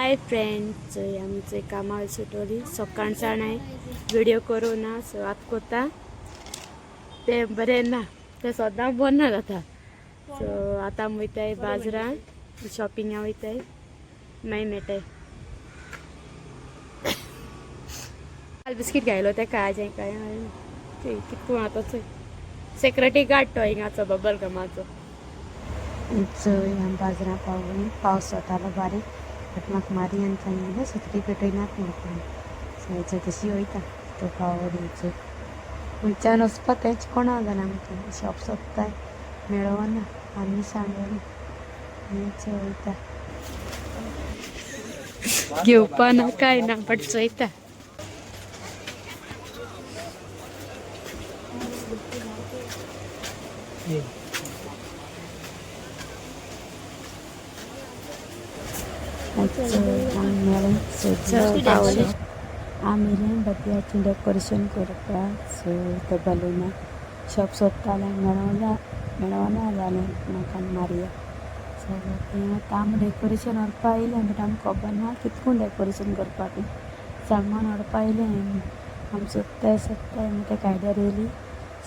Hi friend, चोय आमचे कामार सुटोली सकाळच्यान व्हिडिओ करूं ना, सो आतां कोता तें बरें ना, तें सदां बंद ना जाता. सो आतां आमी वयताय बाजारान शॉपिंगा वयताय, मागीर मेळटाय. काल बिस्कीट घायलो तेका आज काय कितको आतां चोय सेक्युरिटी गार्ड तो हिंगाचो बबल गमाचो. चोय आमी बाजारां पावली. पावस वतालो बारीक, बट म्हाका मारयान सांगिल्लें सत्री पेटयनात म्हणून. सो चोय तशी वयता तो पावली. चोय खंयच्यान वचपा तेंच कोणा जाणा, आमकां शॉप सोदताय मेळना आनी सांडवली चोय वयता. घेवपा ना काय ना, बट चोयता. चोय पावले आमी बड्डेचें डेकोरेशन करपाक. सो ते बलूना शॉप सोदतालें, मेळना मेळना जालें म्हाका आनी मारिया. सो तें आतां आमी डेकोरेशन व्हरपा येयलें, बट आमकां खबर ना कितकून डेकोरेशन करपा तें. सामान हाडपा येयलें आमी, सोदताय सोदताय मागीर तेका आयडिया येयली.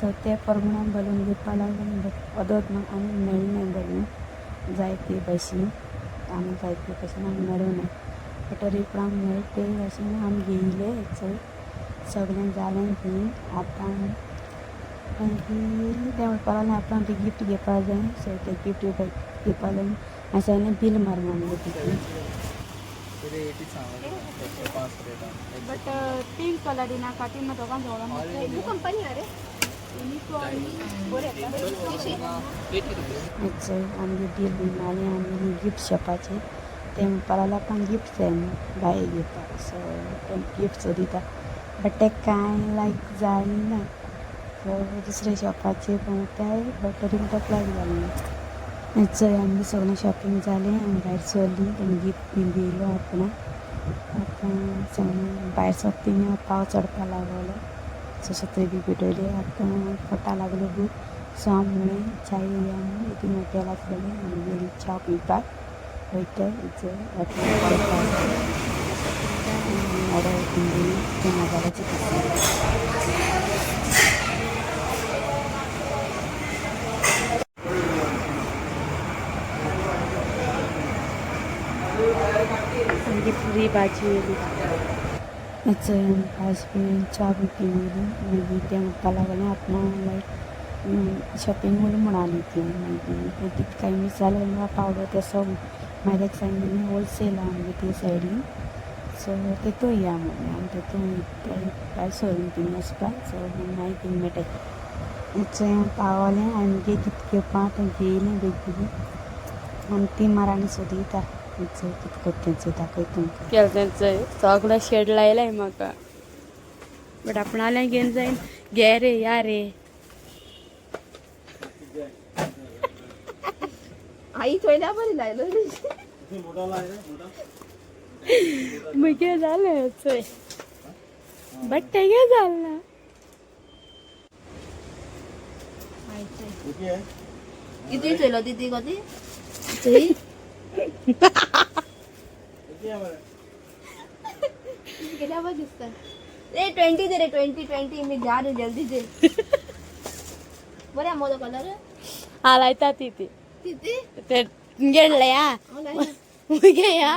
सो ते प्रमाणे आमी बलून घेवपा लागली, बट ओदोत आमी मेळना बलून जाय ते भाशेन, आमी जाय ते भाशेन आमी मेळूना, बट तरी पूण आमी मेळटा ते भाशेन आमी घेयले. चोय सगळें जालें घेवन. आतां मागीर तें म्हणपाक लागलें आपणाक तें गिफ्ट घेवपा जाय. सो तें गिफ्ट घेवपा जाय मागीर सांगलें बील मार म्हणून तितून. बट पिंक कलर नाका, ती मात दोगां जवळ. कंपनी अरे. चोय आमगे बील बीन मारलें आमी गिफ्ट शॉपाचेर. तें म्हणपाक लागलें आपणाक गिफ्ट जाय म्हूण बाये घेवपाक. सो तें गिफ्ट सोदिता, बट तें कांय लायक जालें ना. सो दुसऱ्या शॉपाचेर भोंवताय, बट तरी पूण तेका लायक जालें ना. चोय आमगें सगळें शॉपिंग जालें, आमी भायर सरलीं. तेणें गिफ्ट बीन दिलो आपणाक. आतां सगळें भायर सरता थिंगा पावस चडपा लागलो. सो सत्री बी पेटयली. आतां पडटा लागलो बी. सो आमी म्हणलें च्या येया म्हूण. तितून हॉटेल आसलेलें, आमी गेलीं च्या पिवपाक वयताय. चोय हॉटेलान पावली, ऑर्डर दिली तें मोबायलाचेर. सामकी पुरी भाजी येयली. चोय आमी भाजी बी च्या बी पिली. मागीर तें म्हणपाक लागलें आपणाक लायक शॉपिंग उरलें म्हूण आनी ती. मागीर तें कितें कांय मीस जालें जाल्यार पावलो तें सगळें. मागीर ताका सांगिल्लें होलसेल आहा आमगे ते सायडीन, सो तेतून या म्हणलें. आमी तेतून भायर सरून थिंग वचपाक. सो मागीर थिंग मेळटाय. चोय आमी पावलें, आमगे कितें घेवपा तें घेयलें बेगी बेगीन. आनी ती मार आनी सोदिता. चोय कितें करता तें, चोय दाखयता तुमकां. केलें तें चोय सगळें शेड लायलाय म्हाका, बट आपणालें घेवन जायन घे रे या रे. आई चोयल्या बरी लायलो. मुगे जालें चोय, बट तेगे जालें ना. किती चोयलो तिती कधी चोय केल्या बरं दिसता रे. 20 दे रे, 20 20. मी जा रे, जल्दी दे. बरं मोदो कलर. हा लायता ती ती. तिती. ते गेडले या मुगे या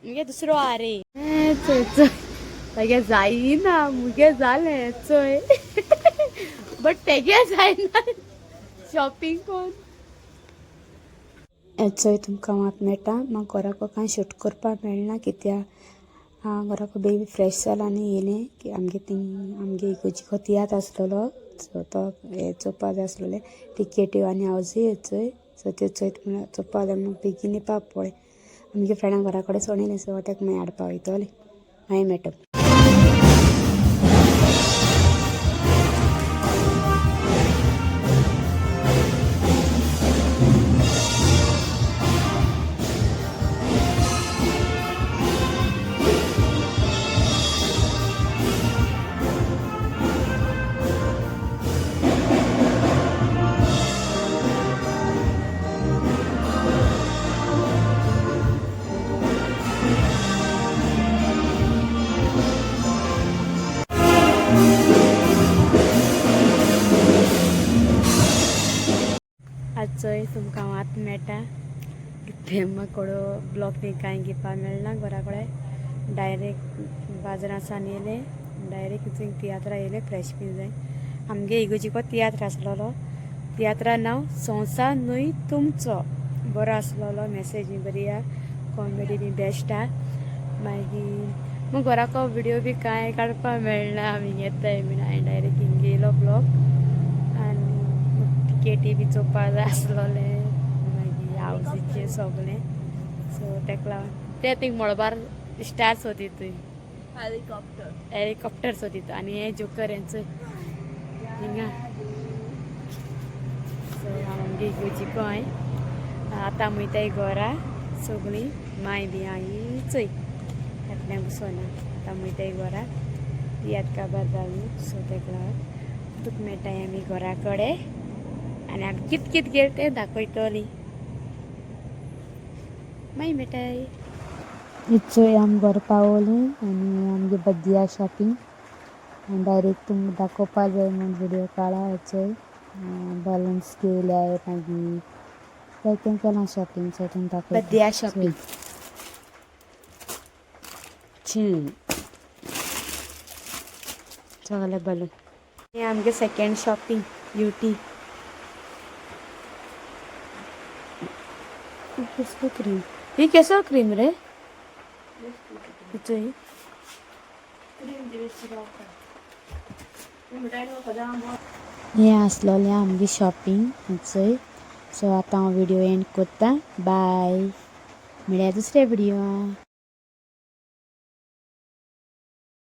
मुगे दुसरो आ रे. चोय चोय तेगे जायना, मुगे जालें चोय, बट तेगे जायना शॉपिंग कोन. चोय तुमकां मात मेळटा. म्हाका घराको कांय शूट करपाक मेळना कित्याक घराको बेबी फ्रेश जाला आनी येयलें की आमगे थिंग आमगे इगोर्जीको तियात्र आसलेलो. सो तो हें चोवपा जाय आसलेलें टिकेट्यो आनी हावजूय चोय. सो त्यो चोयत म्हणल्यार चोवपा जाय म्हणून बेगीन येवपा पडलें. आमगे फ्रेंडाक घरा कडेन सोडिल्लें, सो ताका मागीर हाडपा वयतलें. मागीर मेळटा. चोय तुमकां हांव आतां मेळटा. म्हाका ब्लॉग बी कांय घेवपा मेळना. घरा कडेन डायरेक्ट बाजारांसान येयले, डायरेक्ट थंय तियात्रा येयले, फ्रेश बी जाय. आमगे इगोजिको तियात्र आसलेलो. तियात्रा नांव संवसार न्हय तुमचो. बरो आसलेलो, मेसेज बी बरी आहा, कॉमेडी बी बेस्ट आहा. मागीर मग घराको व्हिडिओ बी कांय काडपाक मेळना. आमी येताय बीन, हांवें डायरेक्ट हिंग येयलो ब्लॉग. आनी टिकेटी बी चोवपा जाय आसलोले, मागीर हावजीचे सगळें. सो तेका लागून ते थिंग मळबार स्टार सोदी तुय. हेलिकॉप्टर. हेलिकॉप्टर सोदी. आनी हे जोकर हेंचो हिंगा. सो आमगे इगोजिको हांवें आतां वयताय घरा सगळीं. माय बी आहा चोय, फाटल्यान बसोना. आतां वयताय घरा, याद काबार जाली. सो तेका लागून तुका मेळटाय आमी घरा कडेन आनी आमी कित कित गेले तें दाखयतली. मागीर मेळटाय. इचोय आमी घर पावली आनी आमगे बद्दिया शॉपिंग डायरेक्ट तुमकां दाखोवपा जाय म्हूण व्हिडियो काडा. चोय, बलून्स घेयल्याय, मागीर जायतें केलां शॉपिंग. सो तुमकां दाखयता. बद्दिया शॉपिंग. सगळे बलून. हे आमगे सेकंड शॉपिंग युटी. कसलो क्रीम ही? केसो क्रीम रे चोय. हें आसलोलें आमगे शॉपिंग चोय. सो आतां हांव व्हिडियो एंड कोत्ता. बाय, मेळया दुसऱ्या व्हिडियोआ.